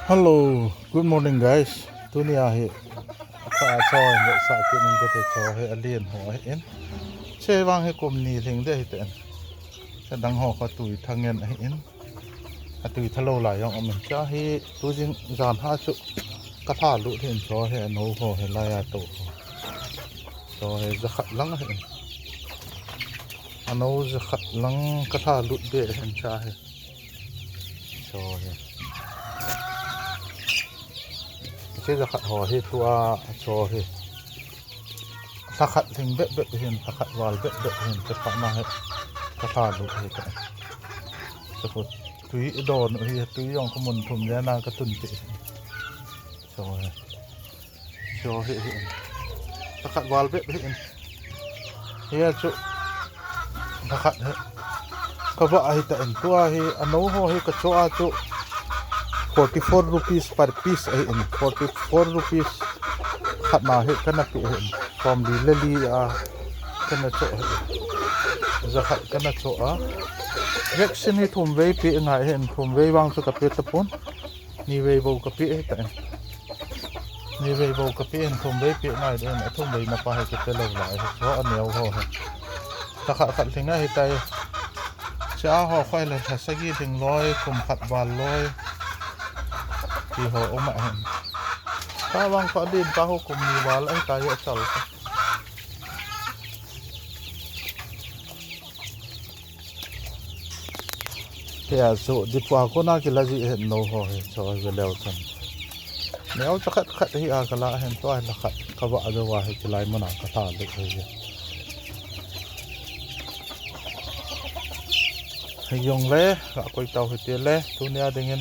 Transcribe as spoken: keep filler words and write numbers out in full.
Hello, good morning guys. Tunia hi ka cho in sa ki ning ka te cho hi alien ho hi in. Che vang hi kum ni ling de hi ten. Ka dang ho ka tui thangen hi in. A tui thalo lai yong amin cha hi tu jing jan ha chu ka tha lu thin cho hi ano ho hi lai a to. Cho hi za khat lang hi in. Ano za khat lang ka tha lu de hin cha hi. Cho hi. Che za khat ho hi tua cho hi. Sa khat thing bep bep hin, sa khat wal bep bep hin, che khat ma hi. Ka sa lu hi ka. Che ko tui don hi tui yong ko mun thum le na ka tun ti. Cho hi. Cho hi hi. Sa khat wal bep hi in. Hi chu. Sa khat hi. Ka ba hi ta in tua hi ano ho hi ka cho a chu. Forty-four rupees per piece ahi in, forty-four rupees khat na hi kana pe ahi in, som li le li a kana cho ahi in, za khat kana cho a. Vaccine hi thum vei pe ngai ahi in, thum vei vang chu ka pe tapon, ni vei bou ka pe ahi ta in, ni vei bou ka pe in, thum vei pe ngai ahi in, a thum vei na pa hi ka pe lou lai ahi, cho a neo ho hi. Sa khat khat thing ahi tai. Cha ho khoi le sa sagi thing loi, kum khat val loi. Ti ho um ahin. Ka vang kho din pa ho kum ni val ahi tai a chal. Tia chu di pua ko na ki la ji hen no ho he cho ve leo chan. Neo cha khat khat hi a ka la hen to a la khat ka va a va hi ki lai mana ka ta le he. Hei jong le, ka koi tau hiti le, tunia dingin